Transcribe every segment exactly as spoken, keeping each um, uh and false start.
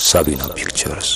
ሳቢና ፒክቸርስ።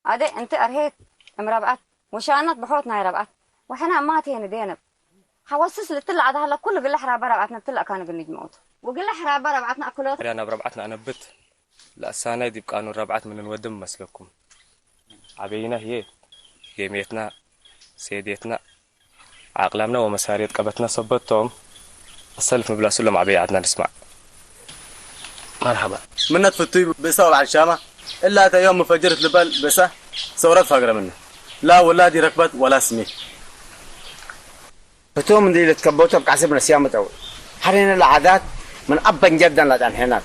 አዜ እንቲ አርሄት እም ረብዐት፣ ወሻነት ብሖት ናይ ረብዐት፣ ወሕነ እማቴ ንዴነብ። ሐወስስ ልትለ ዐድ ሀለ ኩሉ ግለ ሕራበ ረብዐትነ እትለ አካን እግል ንጅመዑ ቱ። ወግለ ሕራበ ረብዐትነ አክሎት። ዳን አብ ረብዐት ነአነብት። ለአሳናይ ዲብ ቃኑን ረብዐት ምን እንወድም መስለኩም? ዐበይነ ህዬ፣ ጌሜትነ፣ ሴዴትነ፣ አቅላምነ ወመሳርየት ቀበትነ ሰበት ቶም፣ አሰልፍ ምብላሱ እሎም ዐበይ ዐድነ ንስማዕ። መርሐባ። ምነ ትፍቱይ ብእሰ ወበዐል ሻመ፣ እላ እተ ዮም ሙፈጅር እት ልበል ብእሰ ሰውረት ፋግረ ምነ። ላ ውላድ ኢረክበት ወላ ስሜ። ህቶም እንዴ ልትከበቱ እብ ቀስብ ነስያም ጠው። ሐሬነ ለዓዳት ምን አበን ጀደን ለጸንሐናት።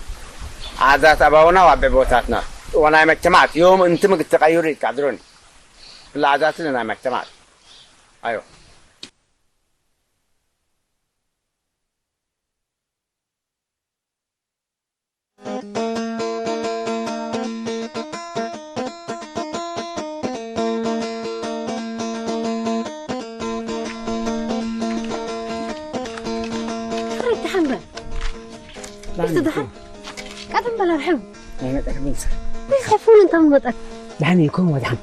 ዓዳት አባውና ወአቤቦታትና ወናይ መጅተማዕት ዮም እንቲ ምግል ተቀዩር ኢትቀድሮኒ። ለዓዳትነ ናይ መጅተማዕት። አይወ። ደሓን በል። ደሓን እኮ። ቀደም በል አርሕም። ኣይመጠርብን ሰ። ይኸፉን እንተ ምን መጠት። ደሓን ይኮን ወደሓን።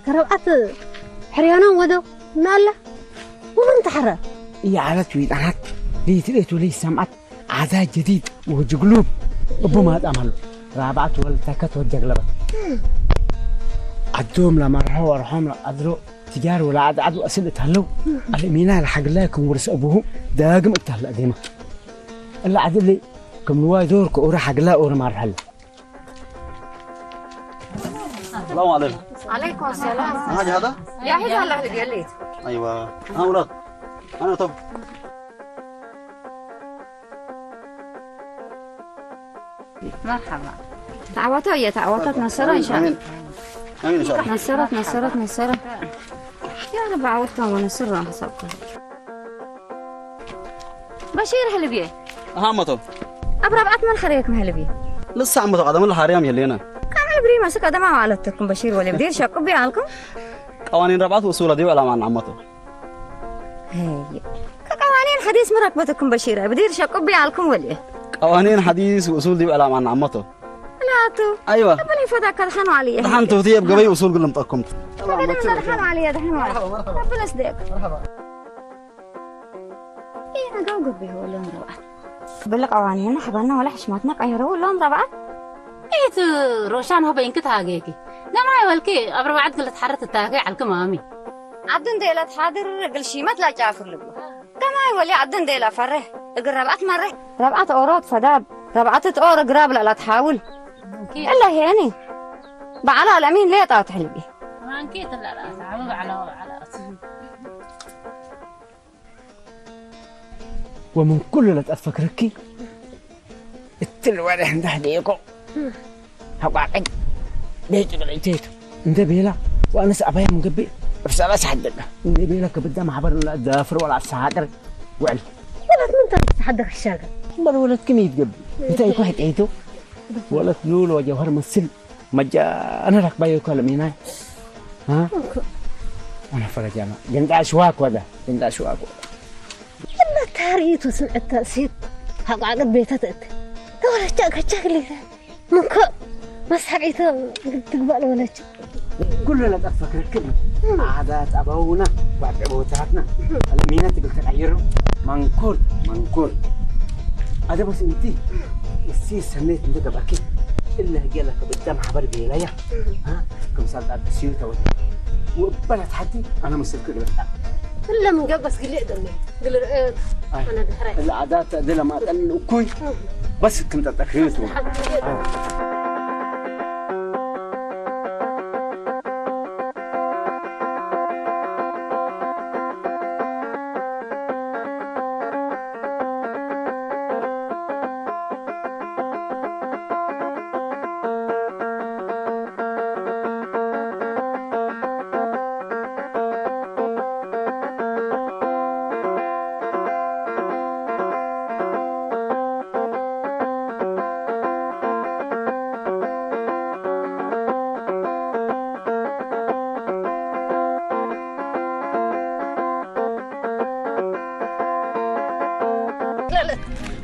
ከረብዓት ሕርያኖም ወደው እናለ። ውርን ተሐረ። እያ ዓለት ዊጣናት። ለይትሌት ወለይሰምዓት። ዓዳት ጀዲድ ወጅግሉብ እቡ ማጣም ሀሎ። ራብዐት ወልተከት ወጀግለበት። ዐዶም ለመርሐ ወርሖም ለቀድሮ ትጃር ወለዐድዐድ ወአስል እት ሀለው፣ አልእሚና ለሐግላይ ክም ውርስ አቡሁ ዳግም እት ሀለ አዴመ። እለ ዐድ እሊ ክም ንዋይ ዶር ከኡረ ሐግላይ ኦረ ማርሐ ሀለ። السلام عليكم. عليكم السلام. أنا جهادة؟ جاهز الله لقيت. أيوة. أنا أولاد. أنا طب. መርሐባ። ተዐወቶ እየ፣ ተዐወቶ፣ ትነሰሮ እንሻአላህ። አሚን። አሚን እንሻአላህ። ነሰረት፣ ነሰረት፣ ነሰረት። ያ ረብ ዐወትካ ወነስር ሐሳብካ። በሺር ህልብዬ። አሃ፣ መቶ። አብ ረብዐት መን ሐርየክ መህልብዬ? ልሳ ዐመቶ ቀደም ለሐርያም የሌነ። ካምዕል ብሪ መስክ ቀደማ ማለትኩም በሺር ወለ ብዲር ሸቁቢ አልኩም። ቀዋኒን ረብዐት ወእሱለ ዲብ ዕላማን ዐመቶ። ሄይ፣ ከቀዋኒን ሐዲስ ምን ረክበትኩም በሺረ፣ ብዲር ሸቁቢ አልኩም ወልየ። ቀዋኒን ሐዲስ ወእሱል ዲብ ዕላማን ዐመቶ። ላቱ። አይዋ። ረብኒ ፈዳከ ደሐን ዋልየ። ደሐን ቱ፣ ህዬ እብ ገበይ እሱል ግልም ጠኩም። ረብኒ ደሐን ዋልየ፣ ደሐን ዋልየ። ረቢ ለስደቅ። ኢነገው ግቢሁ እሎም ረብዐት። ብለ ቀዋኒን ሐበና ወለ ሕሽመትነ ቀየረው እሎም ረብዐት። ኢት ሮሻን ሆበ እንክ ተሃጌኪ። ገማይ ወልኪ አብ ረብዐት ግል ትሓርት ትታኬ ዐልኪ ማሚ። ዐዲ እንዴ ለትሓድር እግል ሺመት ለጫፍር ልብሎ። ገማይ ወሊ ዐዲ እንዴ ለፈሬ እግል ረብዐት መሬ። ረብዐት ኦሮት ፈዳብ፣ ረብዐት እት ኦሮ ግራብ ለለትሓውል። እለ ሄኒ በዐላ ለሚን ሌጣ ትሕልቢ። ማንኪ ትላ ለአትሓውል በዐላ ወበዐላ። ወምን ኩሉ ለተአፈክረኪ፣ እትሊ ወሬሕ እንተ ህሌኮ፣ ሐቋቂ ቤት ቅልዒቴቱ እንዴ ቤላ፣ ወአነስ አባያ ምን ገብእ እብ ሰላስ ሐደጋ እንዴ ቤላ፣ ከብዳ ማሕበር ለአዛፍር ወለአሰሃቅር ውዕል። ወለት ምን ተሐደግ ሻገር? እምበል ወለት ክም ይትገብእ? እተ ኢኮ ሕቄቱ ወለት ሉል ወጀውሀር መስል መጃ አነ ረክባዮ እኮ ለሚናይ። አ? አነ ፈረጃና ገንጣ ሽዋክ ወዳ፣ ገንጣ ሽዋክ ወዳ። እለ ታሪቱ ስምዕተ ሴት ሐቋቅት ቤተ ተእተ። ተወለቻ ከቻክ ሊተ። ምንኮ መሳቂተ ትግባእ ለወለች። ኩሉ ለጠፈ ክርክር ዓዳት አበውና ወዕቦታትና አለሚነት እግል ተቀይሩ መንኮር መንኮር። አደ በስ እንቲ እሲ ሰኔት እንደ ገባኪ እለ ህጌ ለከብዳ ማሕበር ቤላያ። አ? ክምሳል ጣጥሲዩ ተወ። ወበለት ሐቲ አነ ምስልክ ልበጣ። እለ ምን ገብስ ግሌ ደሜ ግል ርአየት አይ። አነ ድሕራይ። እለ ዓዳት እለ ማጠን እኩይ በስ ክም ጠጠክሪቱ።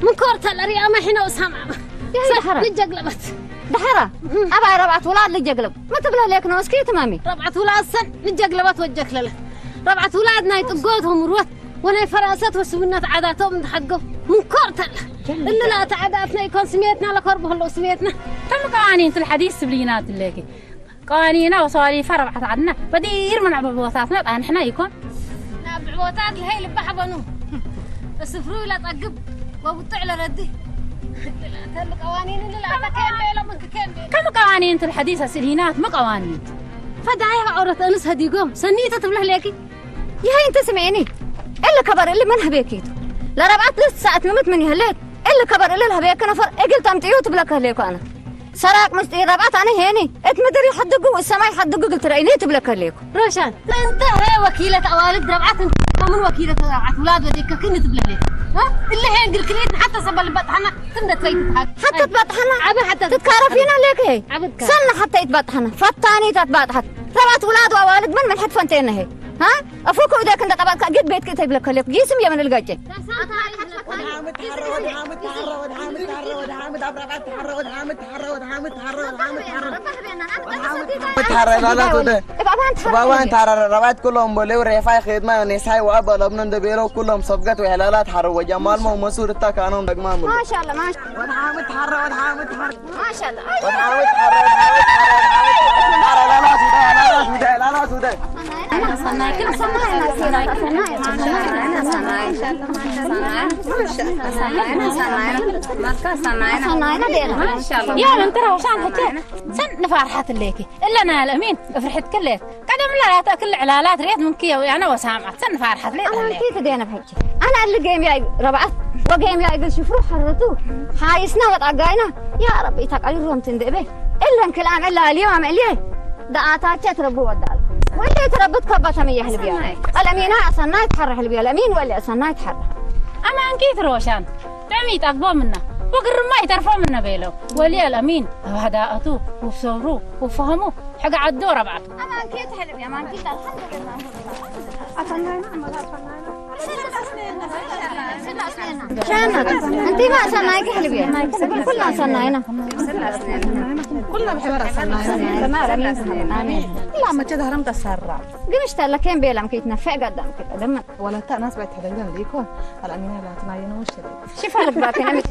ምን ኮርተ ለሪያመ ሒነ ወሳማመ። ይሄ ሰ-፣ ደሐራ። ልጀግለበት። ደሐራ። እም። አባይ ረብዐት ውላድ ልጀግለብ። ምን ትብለ ሌክ ነው እስኪ ትማሚ? ረብዐት ውላድ ሰን ልጀግለበት ወጀክለለ። ረብዐት ውላድ ናይ ጥጎት ወምርወት ወናይ ፈራሰት ወስብነት ዓዳቶም እንተሐገው ምን ኮርተ ለ። ጀል እሊ ላተ ዓዳትና ኢኮን ስሜትና ለኮርቡ ህለው ስሜትና። ከም ቀዋኒን ትል ሐዲስ ስብልይናት ሌኪ። ቀዋኒና ወሰዋሊፋ ረብዐት ዐድነ በዲር ምን ዕብዕቦታትነ ጣንሕነ ኢኮን። ለዕብዕቦታት ለሀይ ልበ ሐበኑ። እስፍሩ ለጠግብ ወውጥዕ ለረዲ። ተል ቀዋኒን ለአተከም ቤሎ ምን ክከም ቤሎ። ከም ቀዋኒን ትል ሐዲስ አስልሂናት ሚ ቀዋኒን? ፈዳይሕ ዐውረት እንስ ሀዲጎም ሰኒተ ትብለህ ሌኪ? ይሀይ እንተ ስሜኒ። እሊ ከበር እሊ ምን ህቤኪቱ? ለረብዐት ልስት ሰዓት ንምት ምን ይህሌት? እሊ ከበር እሊ ለህቤክ ነፈር እግል ተምጥዩ ትብለክ ህሌኩ አነ። ሰራቅ ምስጢር ረብዐት አነ ሄኒ፣ እት ምድር ይሐድጉ ወእት ሰማይ ይሐድጉ እግል ትረአይኒ ትብለከ ህሌኩ። ሮሻን፣ እንተ ህዬ ወኪለት አዋልድ ረብዐት እንተ፣ ምን ወኪለት ረብዐት ውላድ ወዴከ ክኒ ትብለሌ? እ? እለ ሄ እግል ክልኢት ሐተ ሰበል በጥሐና፣ ትም ደትፈይ ትትሃግ። ሐተ ትበጥሐና፣ ዐቢ ሐተ ትትካረፊና ሌከ። ዐቢ ትካረፍ። ሰኒ ሐተ ኢትበጥሐና፣ ፈታኒት አትባጥሐት። ረብዐት ውላድ ወአዋልድ ምን ምን ሕድ ፈንቴነ ህዬ? ሀ? አፉክ እዴክ እንደ ቀበጥከ እግል ቤትክ እተ ይብለከ ህሌኩ። ጊስም የምን ልገጨ? ተሐረ ላላት ወደ እባባን ተሐረ ረባት ኩሎም ቦሌው ሬፋይ ኼድማ ዮኔሳይ ወአብ አለብነ እንደ ቤለው ኩሎም ሰብገት ወሕላላት ሐረ ወጀማልሞ መሱር እታ ካኖም ደግማ ምሉ። ማሻአላ፣ ማሻ-፣ ወድ ሐምድ ተሐረ፣ ወድ ሐምድ ተሐረ። ማሻአላ። ወድ ሐምድ ተሐረ፣ ወድ ሐምድ ተሐረ፣ ወድ ሐምድ ተሐረ። ላላት ውደ፣ ላላት ውደ፣ ላላት ውደ። ሰን ንፋርሐት እሌኪ እለ ናይ አልአሚን እፍርሕት ክሌት ቀደም ለላተ ክል ዕላላት ርኤት ምንኪ የውያነ ወሳምዐት ሰን ንፋርሐት ሌት አማን ኬት ዴነ ብሐጂ አነ እሊ ጌምያይ ረብዐት ወጌምያይ እግል ሽፍሩ ሐረቱ ሓይስና ወጣጋይና ያ ረቢ ኢተቀይሮም ትንድእቤ እለን ክልአም እለ አልዮም እልዬ ደአታቼ ትረቡ ወዳልኩ። ወሌ ትረብት ከበተም እየ ህልብያ። አልአሚና አሰናይ ትሐረ ህልብያ። አልአሚን ወሌ አሰናይ ትሐረ። አማንኪት ሮሻን ጥዕም ኢጠግቦ ምነ ወግርማ ኢተርፎ ምነ ቤለው። ወሌ አልአሚን እብ ሀዳአቱ ወሰብሩ ወፈህሙ ሕግ ዐዶ ረብዐቱ። አማንኪት ህልብያ። አማንኪት አልሐምዱሊላህ። ሻና፣ እንቲማ ሰናይክ ህልብየ። ኩልና ሰናይና። ኩልና ብሕበር ሰናይና። አሜን። ኩላ መቼ ዳህረም ተሰራ። ግን እሽታ ለኬን ቤላም ከይትነፈዕ ገዳም ከቀደም። ወለታ ናስ ባይት ሐደንገን ሊኮን አልአሚና ላትና የነውሽ። ሽፋ ልግባከ ነሚት።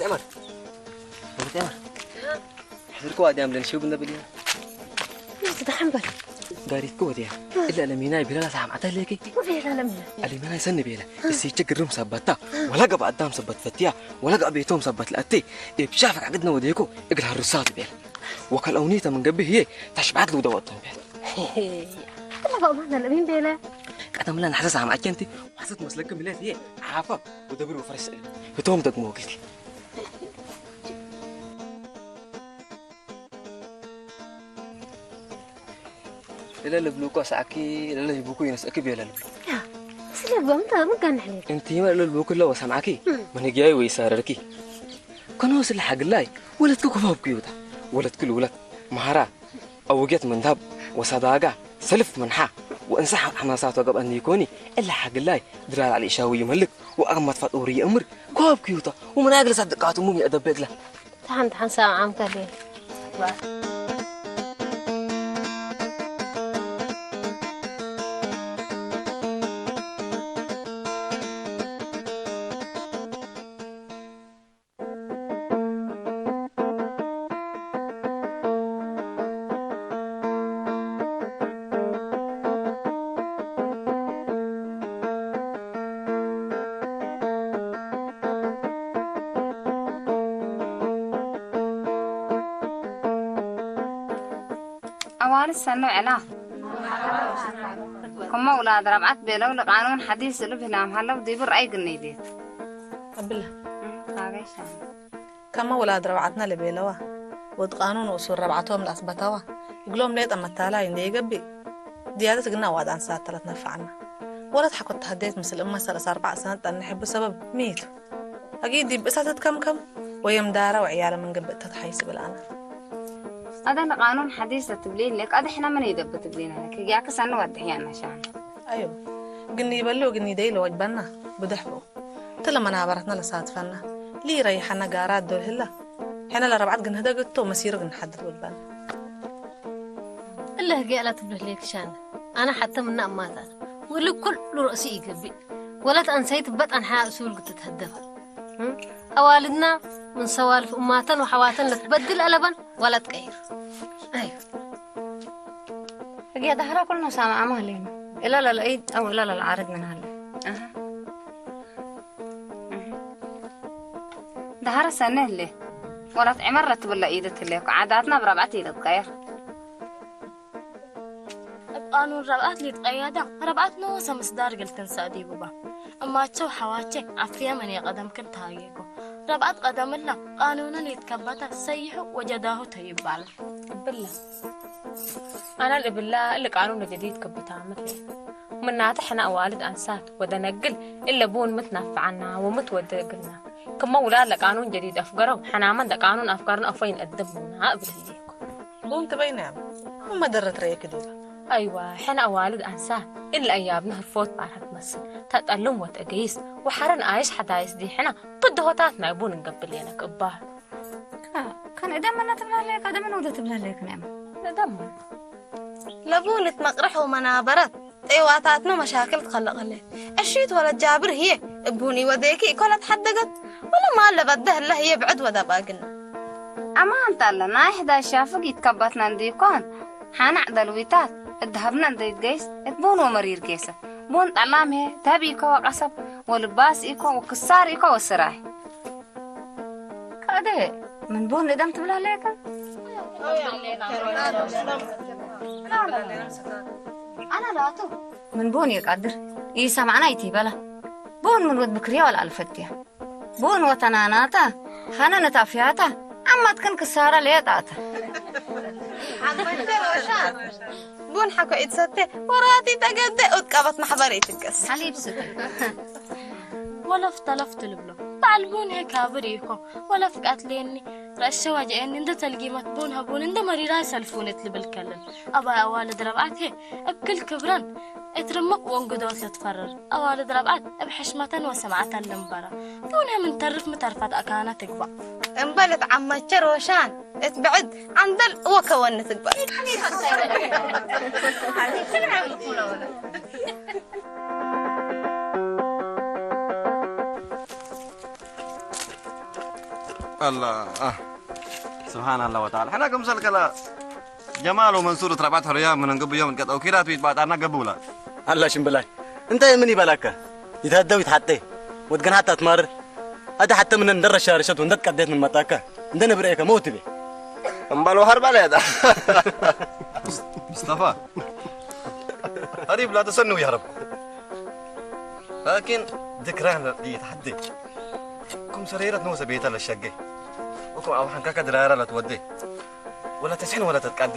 ዔመር፣ ወለት ዔመር፣ ሕድርክ ወአድያም ለንሽው ብንብል ኢና። ምን ትደሐን በል። ጋሪትክ ወድያ። እለ አለሚናይ ቢላ ለሳምዐተ ህሌኪ። ወቤላ ለምን? አለሚናይ ሰኒ ቤለ። እሲቼ ግርም ሰበታ። ወላ ገበ አዳም ሰበት ፈትያ። ወላ ገበ ቤቶም ሰበት ለአቴ። እብ ሻፈቅ ዐግድነ ወዴኮ እግል ሀሩሳቱ ቤለ። ወከልአውኒተ ምን ገብእ ህዬ ተሽባዕት ልውደ ወጥቶም ቤለ። እለ በእማን አለሚን ቤለ። ቀደምለ ነሐሰ ሳምዐቼ እንቲ። ወሐሰት መስለክ ምሌት ህዬ። ዓፋ ወደብር ወፈረስ እለ። ህቶም ደግሞ ወጊት። እለ ልብሉኮ ሰአኪ፣ እለ ልህቡኩ ይነስአኪ ቤለ ልብሉ። ያ፣ ስለ በምታ ምጋን ሕሌት። እንቲመ እለ ልብሉኩ እለ ወሰምዐኪ፣ እም። ምን ህግያይ ወይሳረርኪ። ከኖ ስለ ሐግላይ፣ ወለትኪ ኮፋብክዩታ። ወለትኪ ልውለት፣ መሃራ፣ አውጌት ምን ዳብ ወሰዳጋ ሰልፍ ምንሓ ወእንሰ ሐማሳት ወገብአኒ ኢኮኒ፣ እለ ሐግላይ ድራር ዐሊ እሻዊ ይመልክ ወአግመት ፈጡር ይእምር ኮብክዩታ ወምን አግል ሳድቃቱ ሙም ይአደበ እግላ። ተሐን ተሐን ሳም ዓምከ ሌ። አዋልድ ሰኑ ዐላ። ክመ ውላድ ረብዐት ቤለው ለቃኑን ሐዲስ እሉ ብህላም ሀለው ዲቡ ረአይ ግነይ ቤት። አብለ። እም፣ ታገሽ። ከመ ውላድ ረብዐትነ ለቤለወ፣ ወድ ቃኑን ወእሱል ረብዐቶም ለአስበተወ፣ እግሎም ሌጠ መታላይ እንዴ ኢገብእ፣ ዝያደት እግልነ አዋልድ አንሳት ተ ለትነፈዐነ። ወለት ሐቆ ተሀዴት ምስል እመ ሰለስ አርበዕ ሰነት ጠንሕ እቡ ሰበብ ሚ ቱ? አጊድ ዲብ እሳት ትከምከም ወየም ዳረ ወዕያለ ምን ገብእ ተትሐይስ እብል አነ። አደ ለቃኑን ሐዲስ ለትብሌን ሌክ፣ አደ ሕነ ምን ኢገብእ ትብሌን ሌክ፣ ህግያክ ሰኒ ወድሕያነ ሻነ። አዮ፣ ግኒ በሊ ወግኒ ደይ ለወጅበና ብዱሕ ቡ። እት ለመናበረትነ ለሳትፈነ፣ ሊረይሐነ ጋራት ዶል ህለ፣ ሕነ ለረብዐት ግንህደግ እቱ መሲሩ ግንሐድር ወልበነ። እለ ህግየ ለትብለህ ሌክ ሻነ፣ አነ ሐተ ምነ አማታት፣ ወሊ ኩሉ ረእሲ ኢገብእ፣ ወለት አንሰይት በጥ አንሐያ እሱል ግትትሀደፈ። እም? አዋልድና ምን ሰዋልፍ እማተን ወሐዋተን ለትበድል አለበን ወለትቀይር። አይ። ህግየ ዳህራ ኩልነ ሳምዐመ ህሌነ። እለ ለልአይድ አው እለ ለልዓርድ ምን ሀለ። አሀ። ዳህረ ሰኒ ህሌ። ወለት ዔመር ለትብለ ኢድት ህሌኮ። ዓዳትነ እብ ረብዐት ኢልትቀየር። እብ ቃኑን ረብዐት ሊትቀየዳ፣ ረብዐት ኖሰ ምስዳር እግል ትንሰእ ዲቡ በ። እማቼ ወሐዋቼ አፍየ ምን የቀደም ክል ተሃጌኮ። ረብዐት ቀደም እለ ቃኑነ ሊትከበተ ሰይሑ ወጀዳሁ ተ ይባለ። እብለ። አነ ለእብላ እሊ ቃኑን ጀዲድ ክብታምት ሌ። ምናተ ሕነ አዋልድ አንሳት ወደነግል እለ ቡን ምትነፈዐና ወምትወዴ እግልና። ክመ ውላድ ለቃኑን ጀዲድ አፍገረው፣ ሕናመን ለቃኑን አፍገርነ እፎይ ነአድም ምና እብል ህሌኮ። ቡን ትበይነ ያም፣ ምን መደረት ረኤክ ዲበ? አይወ፣ ሕነ አዋልድ አንሳት እሊ አያብነ ህርፎት ባርሀ ትመስል፣ ተጠልም ወተእገይስ ወሐረ ነአይሽ ሐዳይስ ዲብ ሕነ ብድሆታት ናይ ቡን እንገብእ ሌነ ክእባህ። ከ-፣ ከን እደም ምነ ትብለህ ሌክ፣ እደም ምነ ወደ ትብለህ ሌክ ነም? እደም ምነ። ለቡን እት መቅርሕ ወመናበረት ጤዋታትነ መሻክል ትከለቅ ህሌት። እሺት ወለት ጃብር ህዬ እቡን ኢወዴኪ ኢኮ ለትሐደገት፣ ወለ ማል ለበደ ህለ ህዬ ብዕድ ወደብ አግነ። አማን ተ እለ ናይ ሕዳይ ሻፍግ ኢትከበትነ እንዲኮን፣ ሐነ ዐደልዊታት እት ደሀብነ እንዴ ኢትገይስ፣ እት ቡን ወመሪር ጌሰ። ቡን ጠላም ህዬ፣ ደሀብ ኢኮ ወቀሰብ፣ ወልባስ ኢኮ ወክሳር ኢኮ ወስራይ። ከአደ ምን ቡን እደም ትብላ ሌከ? አነ ላቱ ምን ቡን የቃድር ኢሰማዕና ኢቲበላ። ቡን ምን ወድ ብክርያ ወለአልፈትያ። ቡን ወተናናተ ሐነ ንታፍያተ አማትክን ክሳረ ሌጣተ። ቡን ሐቆ ኢትሰቴ ወራት ኢተገዴ ኡትቀበት መሕበር ኢትገስ። ሐሊብ ስተ። ወለፍ ተለፍ ትልብሎ። በዐል ቡን ህዬ ካብር ኢኮ፣ ወለፍ ቀትሌኒ፣ ረአሸ ወጀኤኒ፣ እንደ ተልጊመት ቡን ሀቡን፣ እንደ መሪራይ ሰልፉን እት ልብል ከልል። አባይ አዋልድ ረብዐት ህዬ፣ እብ ክል ክብረን እት ርምቅ ወእንግዶት ልትፈርር። አዋልድ ረብዐት እብ ሕሽመተን ወስምዐተን ልንበረ። ቡን ህዬ ምን ተርፍ ሚ ተርፈት አካነ ትግባእ። እምበል እት ዐመቼ ሮሻን እት ብዕድ ዐንደል ወከወን ትግባእ። አላ፣ አህ፣ ስብሓን አላህ ወተዓላ። ሕነ ክምሰልከ ለጀማል ወመንሱር እት ረብዐት ሕሩያም ምን እንግብ ዮም እት ገጠው ኪራት ቤት ባጣርና ገብኡላ። አላ ሽምብላይ፣ እንተ ምን ይበላከ? ይትሀደው ይትሐጤ፣ ወትገንሐት አትማርር። አደ ሐቴ ምነ እንደ ረሻርሸት ወእንደ ትቀዴት ምን መጣከ፣ እንደ ነብርኤከ ሞት ቤ። እምበል ወሐር በለ ያዳ። ሙስጠፋ፣ ቀሪብ ላተሰንው ያ ረብ። ላኪን ድክራን ይትሐዴ። ክም ሰሬረት ኖሰ ቤተ ለሸጌ፣ ወክም አብ ሐንካከ ድራረ ለትወዴ፣ ወለተስሕን ወለተትቀዴ፣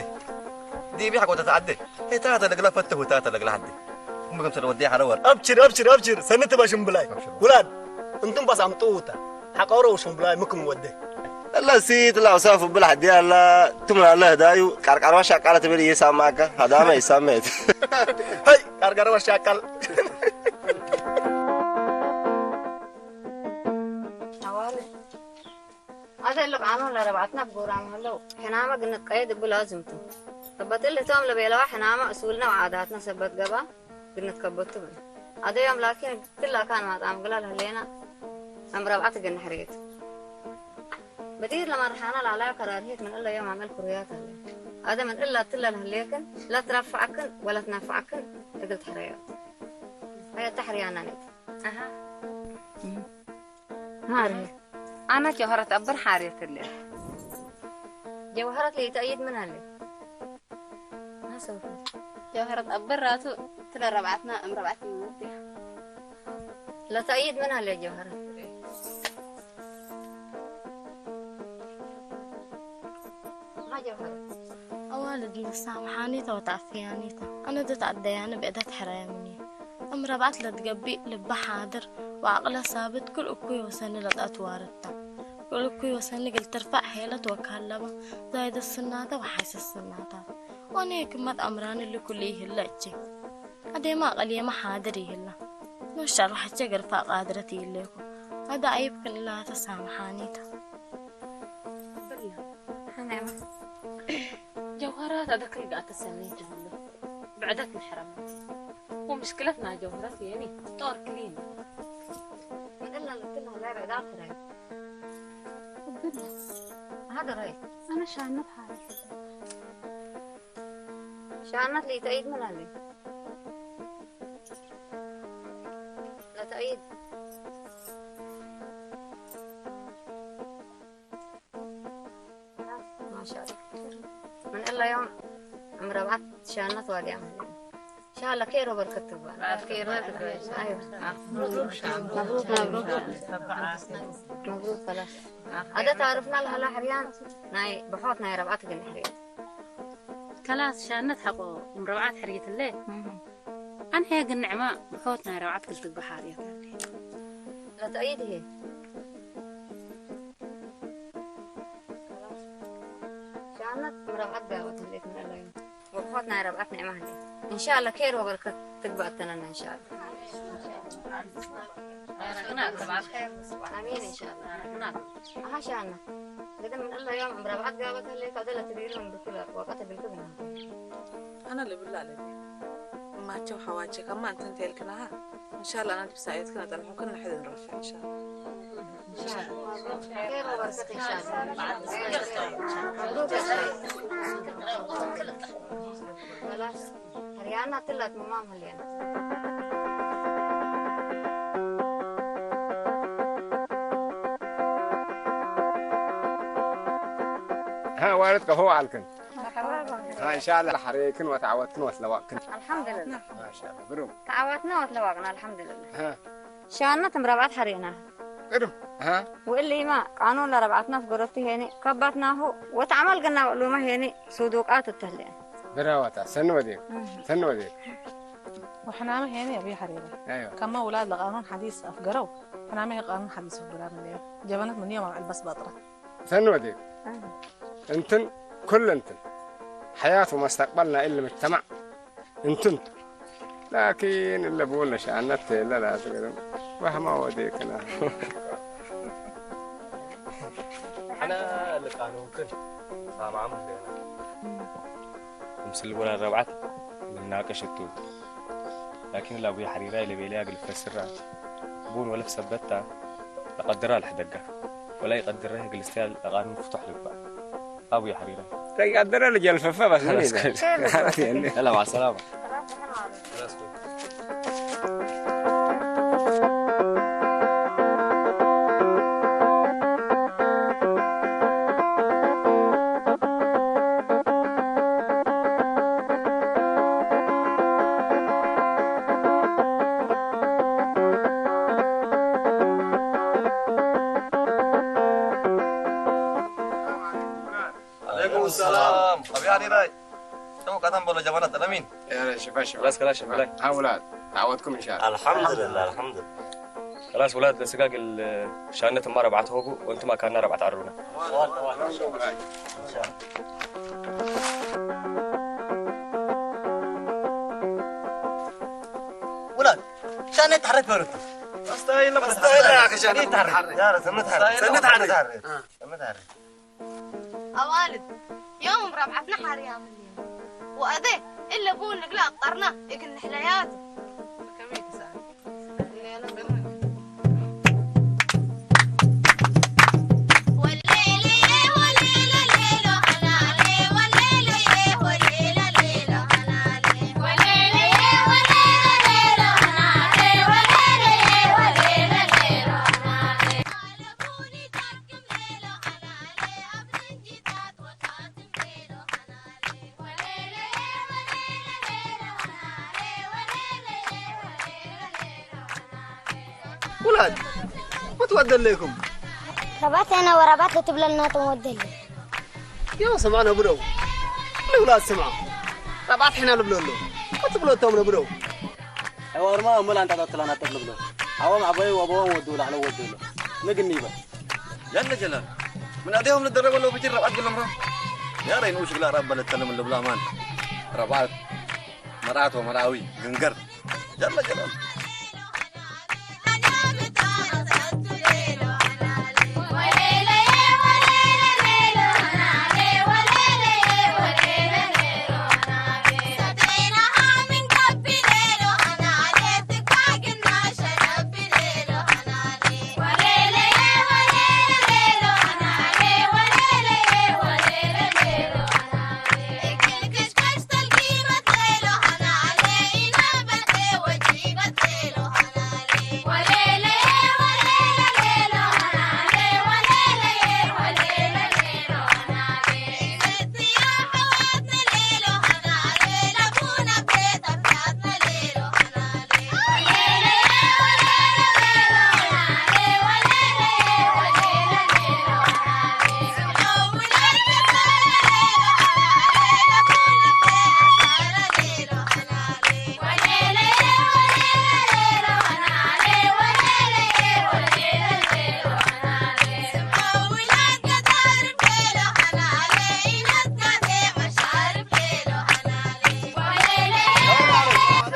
ዲብ ሐቆ ተትዐዴ፣ ህታተ ለእግለ ፈትህ ወህታተ ለእግለ ሐዴ። ክም ክምሰል ወዴ ሐረወር። አብሽር፣ አብሽር፣ አብሽር፣ ሰኒ ትበ ሽምብላይ። አብሽር። ውላድ፣ እንቱም በስ አምጥኡተ፣ ሐቀውረ ወሽምብላይ ምክም ወዴ። እለ ሲት ለአውሳፍ እብል ሐዴ አላ፣ ቱም ላለ ህዳዩ፣ ቀርቀርዋ ሻቃለ ትብል ኢሳማከ፣ ሀዳመ ኢሳመት። ሀይ፣ ቀርቀርዋ ሻቃል። አዋለ። አሰ እሊ ቃኑን ለረብዐትነ እብ ጎራም ሀለው፣ ሕናመ ግንትቀየድ እቡ ላዝም ቱ። ሰበት እሊ ህቶም ለቤለዋ ሕናመ እሱልነ ወዓዳትነ ሰበት ገብአ ግንትከበቱ ብነ። አደ ዮም ላኪን ክል አካን ማጣም እግላ ለህሌነ፣ አም ረብዐት እግል ንሕርየት። በዲር ለመርሓነ ላላዩ ከራርህየት ምን እለ ዮም አመል ክሩያት ሀለ። አደ ምን እለ እትለ ለህሌክን፣ ለትረፈዐክን ወለትነፈዐክን እግል ትሕረዮ። ሀይ አተ ሕርያና ኔት። አሃ። ማሪ። አነ ጀውሀረት አብር ሓርየት እለ። ጀውሀረት ለኢተአይድ ምን ሀለ? ማ ሰውፈ? ጀውሀረት አብር ራቱ እትለ ረብዐትና እም ረብዐት ይሙት። ለተአይድ ምን ሀለ ጀውሀረት? ማ ጀውሀረት? አዋልድ ልሳምሓኒተ ወተአፍያኒተ። አነ ዲ ተአደያኒ ብዕደት ሕረየ ምንዩ። እም ረብዐት ለትገብእ ልበ ሓድር ወዐቅለ ሳብት ክል እኩይ ወሰኒ ለተአትዋርድ ተ። ክል እኩይ ወሰኒ እግል ትርፈዕ ሔለት ወካለበ ዛይደት ስናተ ወሓይሰት ስናታት። ወአነ ክመት አምራኒ እሊ ኩሉ ይህለ እቼ። አዴመ አቀልየመ ሓድር ይህለ። ኖሻል ወሐቼ ገርፋ ቃድረት ይህሌኩ። አደ አይብ ክን እላተ ሳምሓኒተ። ጀውሀራት አደ ክል ገአተ ሰኔት ጀምሉ። ብዕደት ንሕረም። ወምሽክለት ናይ ጀውሀራት የኒ ጦር ክሊን። ምን እለ ልትለ ህላይ ብዕዳት ህላይ። እብለ። ሀደ ራይ። አነ ሻነት ሐረስ። ሻነት ለኢተአይድ ምን አለ? ለተአይድ። ማሻአላህ። ምን እለ ዮም እም ረብዐት ሻነት ዋዲ አመል። ኢንሻአላህ ኬር ወበርከት ትግባእ። ኬር ወበርከት። አይዋ። መብሩክ፣ መብሩክ። መብሩክ ከላስ። አደ ታርፍና ለሀላ ሕርያን ናይ ብሖት ናይ ረብዐት ግን ሕርየት። ከላስ ሻነት ሐቆ እም ረብዐት ሕርየት እለ። አነ ህዬ ግን ንዕመ ብሖት ናይ ረብዐት ክል ትግበእ ሓርየት አለ። ለተአይድ ህዬ። ሻነት ምረቃት ጋወት ህሌት ምን አላዩ። ወብሖት ናይ ረብዐት ንዕመ ህሌት። እንሻአላህ ኬር ወበርከት ትግበእ አተነና እንሻአላህ። አሚን እንሻአላህ። አሃ ሻነት። ለግን ምን አላዩ እም ረብዐት ጋወት ህሌት አደለ ትቢሉ እም ብክለ ወቀት ብልኩ ብናተ። አነ ልብል አለኒ። እማቸው ሐዋቼ ከማ እንትን ቴልክናሃ። እንሻላ አነ ዲብ ሳየትክን አጠንሑክን ለሐድ እንረፍዕ እንሻላ። ኬር ወበርከት እንሻላ። ከላስ፣ ሕርያና ትላት ምማም ህልየና። ሀ፣ ዋልድ ቀፎ አልክን። መርሐባ። ሀ፣ እንሻላ ሐሬክን ወተዓወትክን ወትለዋቅክን። አልሐምዱሊላህ። ማሻአላህ፣ ብሩክ። ተዓወትና ወትለዋቅና፣ አልሐምዱሊላህ። ሀ። ሻነት እም ረብዐት ሐሬና። ቅድም፣ ሀ። ወእሊማ ቃኑን ለረብዐትና ፍገረቱ ሄኒ፣ ከባትናሁ ወተዐመል ግና ወእሉመ ሄኒ ሱዱቃት እተህሌን። ብራወታ፣ ሰኒ ወዴክ፣ እህ። ሰኒ ወዴክ። ወሕናመ ሄኒ አብይ ሐሬረ። አይዋ። ከመ ውላድ ለቃኑን ሐዲስ አፍገረው፣ ሕናመ ቃኑን ሐዲስ አፍገራ ምን ጀበነት ምን ዮም አልበስ በጥረ። ሰኒ ወዴክ። እህ። እንትን ኩል እንትን ሐያት ወመስተቅበል ናይ እሊ ምጅተማዕ እንትን ቱ። ላኪን እለ ብኡን ለሸአነት ቴለ ላትገርም ወህማ ወዴክና። አነ ለቃኑንክን ሳምዓም ህሌና። ክምስል ወላድ ረብዓት ልናቅሽ እቱ። ላኪን ለአቡይ ሐሪራይ ለቤለያ እግል ፈስራ ብኡን ወለፍ ሰበታ ለቀድራ ለሕደጋ። ወላ ኢቀድረ እግል እስትያል ለቃኑን ፍቱሕ ልግበእ። አቡየ ሐሪረ። ተቀድረ ልጀልፈፈ በስ ምን ይላል? ኸላስ። የለ። የለ፣ መዐ ሰላማ። አለይኩም ሰላም። አቢ ሐሪራይ። ሸው ቀደም በሎ ጀበና ተለሚን። ያ ሽፋ ሽፋ። ከላስ ከላስ ሽፋ ላይ። አውላድ ታወትኩም ኢንሻአላህ። አልሐምዱሊላህ፣ አልሐምዱሊላህ። ከላስ ውላድ ለስጋግ ሻነት እማ ረብዓት ሆቡ ወንትማ ካና ረብዓት አሩና። ውላድ ሻነት ተሐረክ በሩት። አስተዋይና አስተዋይና አስተዋይና አስተዋይና አስተዋይና አስተዋይና አስተዋይና አስተዋይና አስተዋይና አስተዋይና አስተዋይና አዋልድ፣ ዮም ረብዐትነ ሐርያም ህሌነ ወአዜ እለ ቡን እግለ አቅጠርነ እግል ንሕለያቱ። ውላድ፣ ምን ትወደሌኩም? ረባት ሄነ ወረባት ለትብለልናቶም ወደሌ። ያው ስምዐ ነብረው። ለውላድ ስምዐ። ረባት ሒና ልብለሎ። ወትብሎቶም ነብረው። ሕዋርማ እምል አንጣጣት ለናጠጥ ልብሎ። አዎም አበዩ ወበዎም ወዱ ለዐለው ወዱ ሎ። ምግኒ ይበል። ጀለ ጀላል። ምን አዴሆም ልደረበ ለው ብጅር ረብዓት ግልምሮ። ያ ረይኑ ሽግላ ረብ በለተነ ምን ልብላ ማን። ረብዓት መርዓት ወመርዓዊ ግንገር። ጀለ ጀላል።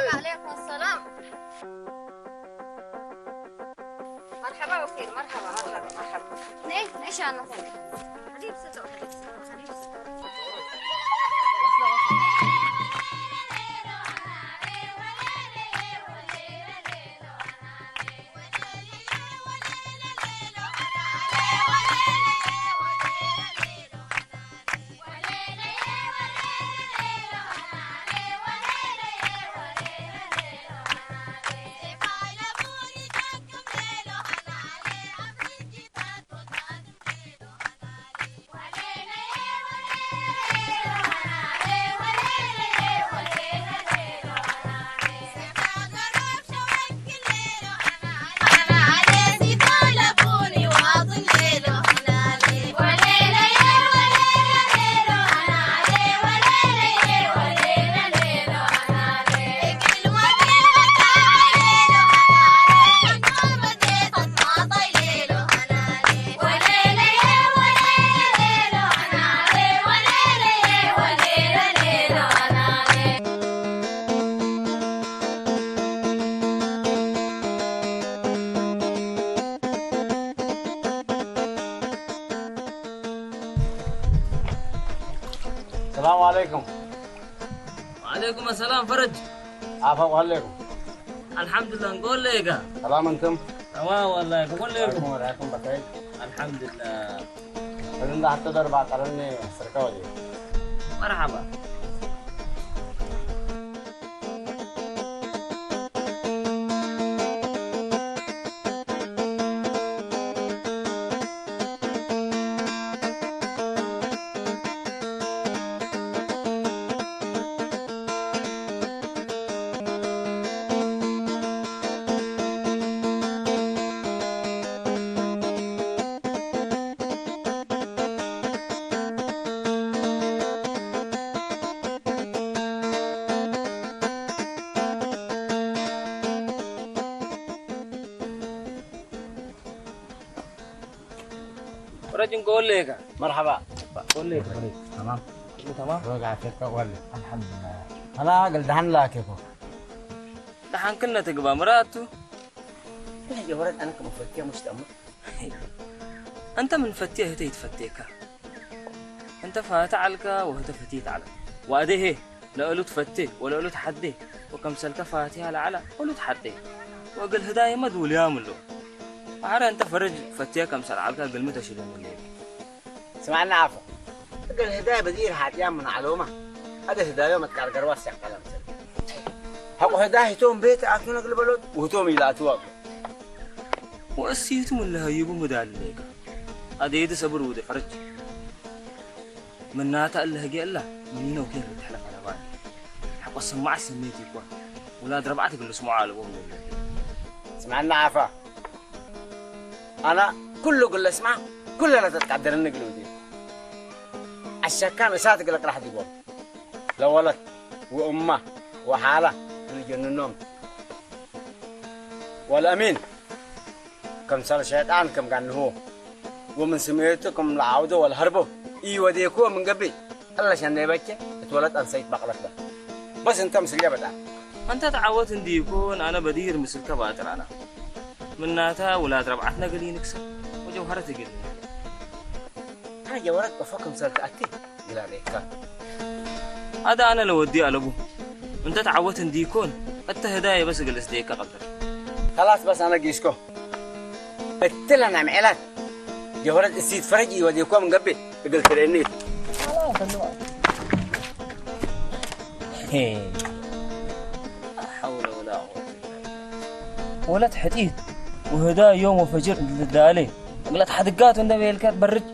عليكم السلام. مرحبا وكيل، مرحبا، مرحبا، مرحبا. ليش؟ ليش أنا؟ حبيب ستو، حبيب ستو، حبيب ستو. ሰላሙ ዐለይኩም። ወዐለይኩም አሰላም ፈረጅ። አፈ ወዐለይኩም። አልሐምዱሊላህ፣ እንቆሌ ጋ። ሰላም እንቱም? ተማም ወላሂ፣ እንቆሌ ጋ። ወዐለይኩም ወዐለይኩም በኸይር። አልሐምዱሊላህ። እግል እንደ ሐቴ ደርብ አቀረኒ ስርከ ወዴ። መርሐባ። ወረጅን ጎሌከ። መርሐባ። ጎሌከ። ተማም። ኩሉ ተማም? ሮግ ዓፍየትከ ወለ? አልሐምዱሊላህ። ሀላ እግል ደሐን ላኬኮ። ደሐን ክነ ትግባ ምራቱ። እህ፣ የወረድ አነ ከመፈትያ ሙሽ ተአምር። እንተ ምን ፈትየ ህተ ኢትፈቴከ። እንተ ፋተ ዐልከ ወህተ ፈቲት ዐለ። ወአዴ ህዬ ለእሉ ትፈቴ ወለእሉ ተሐዴ ወከምሰልከ ፋቲሀ ለዐለ እሉ ተሐዴ። ወእግል ህዳይመ ዱልያም እሉ። አረ እንተ ፈረጅ ፈትየ ከምሰል ዐልከ እግልሚ ተሽልም እሉ። ስምዐኒ ዓፈ፣ እግል ህዳይ በዲር ሐጥያም ምን ዐሎመ፣ አደ ህዳዮም አትቃርገርዋ ሲያቀለ ምሰል። ሐቆ ህዳይ ህቶም ቤት አቱነ እግል በሎት ወህቶም ኢላቱ አብሎ። ወእሲቱ ምን ለሀይቡ ምዳሌከ። አዴ ዲ ሰብር ውዴ ፈረጅ። ምናተ እለ ህጌ እለ ምኒነ ወኬን ልትሐለፍ አለባን። ሐቆ ሰማዕ ሰሜት ኢኮን። ውላድ ረብዓት እግል ልስምዖ አለቦም። ስምዐኒ ዓፈ። አነ ኩሉ እግል ለስምዕ፣ ኩለ ለተትቀደርኒ እግል ውዴ። አሸካም እሳት እግል እቅረሕ ዲቦም። ለወለት ወእመ ወሓለ እግል ጀንኖም። ወለአሚን ከምሰል ሸይጣን ክም ጋንሆ፣ ወምን ስሜቱ ክም ለዓውዶ ወለሀርቦ ኢወዴኮ ምን ገብእ፣ እለ ሸኔ በቼ እት ወለት አንሰይት በቅለት በ። በስ እንተ ምስልየ በጣም። እንተ ተዓወት እንዲ ኢኮን፣ አነ በዲር ምስልከ ባጥር አና። ምናተ ውላድ ረብዓትነ እግል ኢንክሰር ወጀውሀረት እግል። አነ ጀወረት ቀፎ ክምሰል ተአቲ። ግላሌካ። አደ አነ ለወዲ አለቡ። እንተ ተዓወት እንዲኮን፣ እተ ህዳየ በስ እግል እስዴከ ቀድር። ከላስ በስ አነ ጊስኮ። እትለ ናምዔላት ጀወረት እሲት ፈረጅ ኢወዴኮ ምን ገብእ እግል ትርኤኒ። ሄ። ሐውለ ወላ ቁወተ ኢላ ቢላህ። ወለት ሕጢት ወህዳይ ዮም ወፈጅር እንዴ ትዳሌ፣ እግለ ተሐድጋቱ እንዴ ቤልከ ትበርጅ።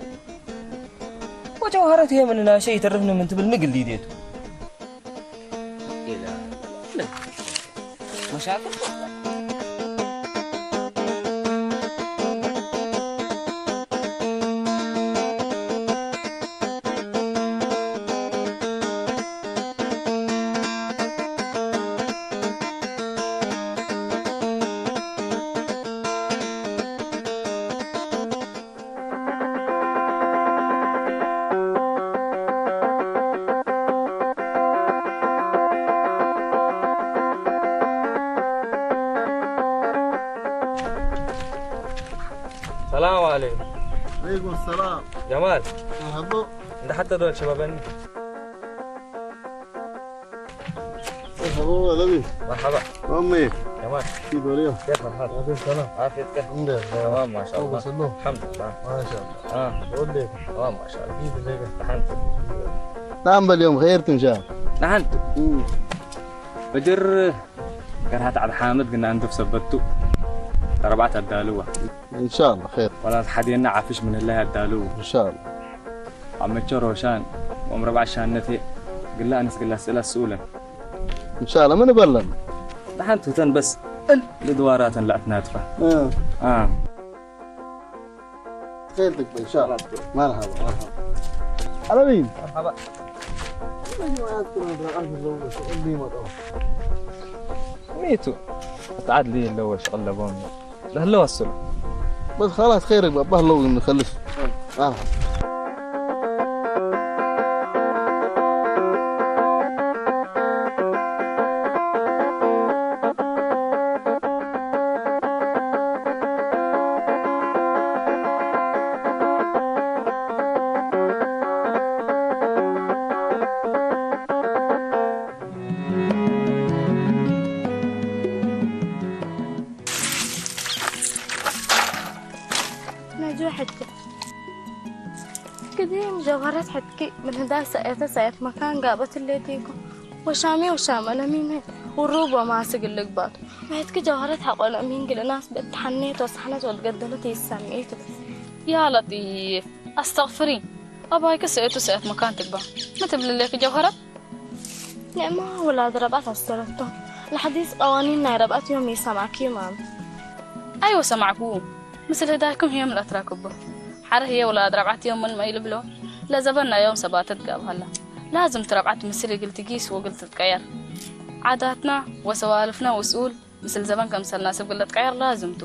ወጀውሀረት ህዬ ምን ናሸ ኢተርፍኒ ምን ትብል ምግል ሊዴቱ። ኢላ መሻክል። ሰላም ዐለይኩም። ዐለይኩም ሰላም። ጀማል። መርሐባ። እንደ ሐተ ዶል ሸባበኒ። መርሐባ ወለቢ። መርሐባ። ኦሜ። ጀማል። ኪፍ ወልዮም። ኬፍ ሐል? ዓፊየት ሰላም። ዓፊየት ከ? እንዴ? ተማም ማሻአላህ። ወሰሎ። አልሐምዱሊላህ። ማሻአላህ። አ። ወሌ። ተማም ማሻአላህ። ኪፍ ሌከ? አልሐምዱሊላህ። ናም በልዮም ኸይር ቱ እንሻ። ናሐንቱ። እም። በጅር ገርሃት ዐድ ሓምድ ግና እንቱፍ ሰበቱ። ተረብዓት አዳልዋ። እንሻአላህ ኸይር። ወላ ተሓዴና ዓፍሽ ምን ህላይ አዳልው። እንሻአላህ። አመቸ ሮሻን ወምረብዓ ሻነቴ ግላ አንስ ግላ ስእላ ስኡለን። እንሻአላህ ምን በለን። ደሓን ትህተን በስ እል ልድዋራተን ለአትናትፋ። እ። አ። ኸይር ትግበእ እንሻአላህ። መርሐባ፣ መርሐባ። አለሚን። መርሐባ። ሚቱ። ተዓድ ሊ ለው ሸቅል ለቦም። ለህለው አስሉ። በስ ኸላስ ኸይር ይግባእ፣ በህለው እንከልስ። አዎ። ነጁሕ፣ ሕቲ። ግዲም ጀውሀረት ሕትኪ ምን ህዳይ ሰእየተ ሰእየት መካን ጋበት ህሌቲኩ። ወሻሚ ወሻም አለሚን ውሩብ ወማስግ ልግባቱ። ወሕትኪ ጀውሀረት ሐቆ አለሚን ግል እናስ ብእት ተሐኔት ወሰሐነት ወትገደለት ይሰምዒቱ። ያ ለጢፍ፣ አስተግፍሪ። አባይኪ ሰእየቱ ሰእየት መካን ትግባ። ምን ትብል ህሌኪ ጀውሀረት? ንዕማ ውላድ ረብዐት አስተረቶም። ለሐዲስ ቀዋኒን ናይ ረብዐት ዮም ኢሰማዕክዩ ማም? አይወ ሰማዕኩ። ምስል ህዳይኩም ህዬ ምን ለአትራክቦ። ሐረ ህዬ ውላድ ረብዐት ዮም ምን መኢልብሎ፣ ለዘበን ናይ ዮም ሰባተት ጋብሀላ። ላዝም ቱ ረብዐት ምስል እግል ትጊስ ወእግል ትትቀየር። ዓዳትና ወሰዋልፍነ ወስኡል ምስል ዘበን ከምሰል ናስብ እግል ለትቀየር ላዝም ቱ።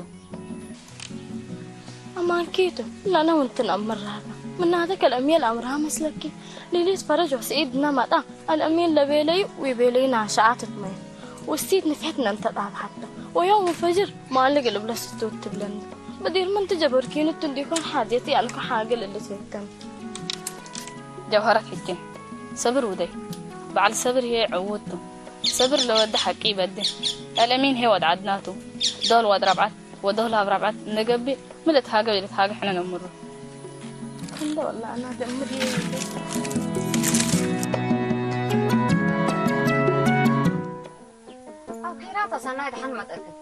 አማንኪቱ፣ ለአነ ወእንትን አምር ራበ። ምናተ ከልአምዬ ለአምርሃ መስለኪ? ሊሊት ፈረጅ ወሰዒድ እነ መጣ፣ አልአምዬ ለቤለዩ ወቤለዩ ናሸአት እትመየ። ወእሲት ንፍሕት ነንተ ጣብሐተ። ወዮም ወፈጅር ማልግ እልብለ ስቱት ትብለኒ። በዲር ምን ትጀበርኪኑ እቱ እንዲኮን ሓጀቲ አልኮ ሓገ ለልትፈተን። ጀውሀረት ሕቼ፣ ሰብር ውደይ። በዐል ሰብር ህዬ ዕዉድ ቱ። ሰብር ለወዴ ሐቂ ኢበዴ። አልአሚን ህዬ ወድ ዐድና ቱ። ዶል ወድ ረብዐት ወዶል ሀብ ረብዐት እንዴ ገብእ፣ ሚ ልትሃገ ወኢልትሃገ ሕነ ነአምሩ። እንዴ ወላ አና ደምር አብ ኪራተ ሰናይ ደሐን መጠእክን።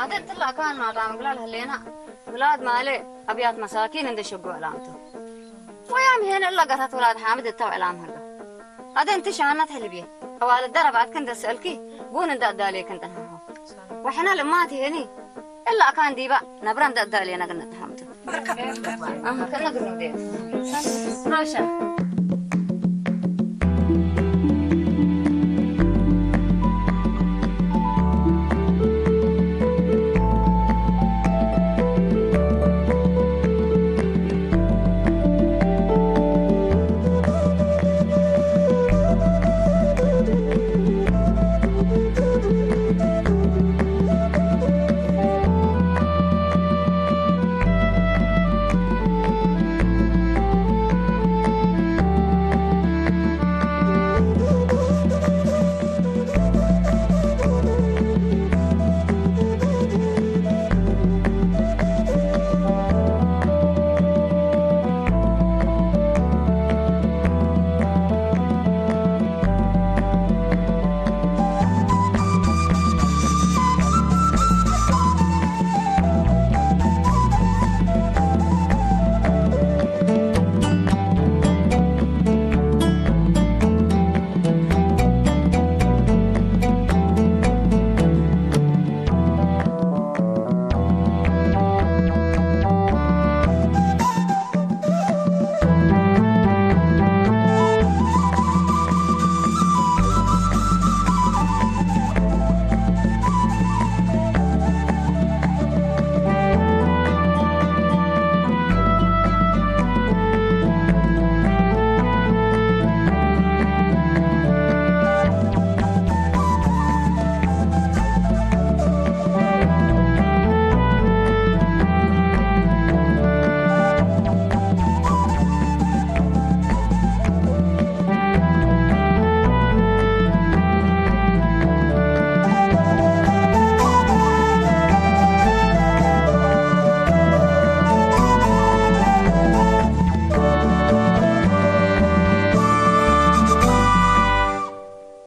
አተ እትለ አካን ማዳም እግላ ለህሌና፣ ውላድ ማሌ አብያት መሳኪን እንዴ ሸጎ ዕላምቱ። ወያም ሄነ እለ ገታት ውላድ ሓምድ እተው ዕላም ህሎ። አደ እንቲ ሸሃነት ሕልብዬ፣ አዋልደ ረብዐትክ እንዴ ሰአልኪ፣ ቡን እንዴ አዳሌክ እንጠንሐሆ። ወሕነ ልማት ሄኒ፣ እለ አካን ዲባ ነብረ እንዴ አዳሌነ ግንጠሐምቱ። አህ፣ ከነ ግኑዴ። ማሻ።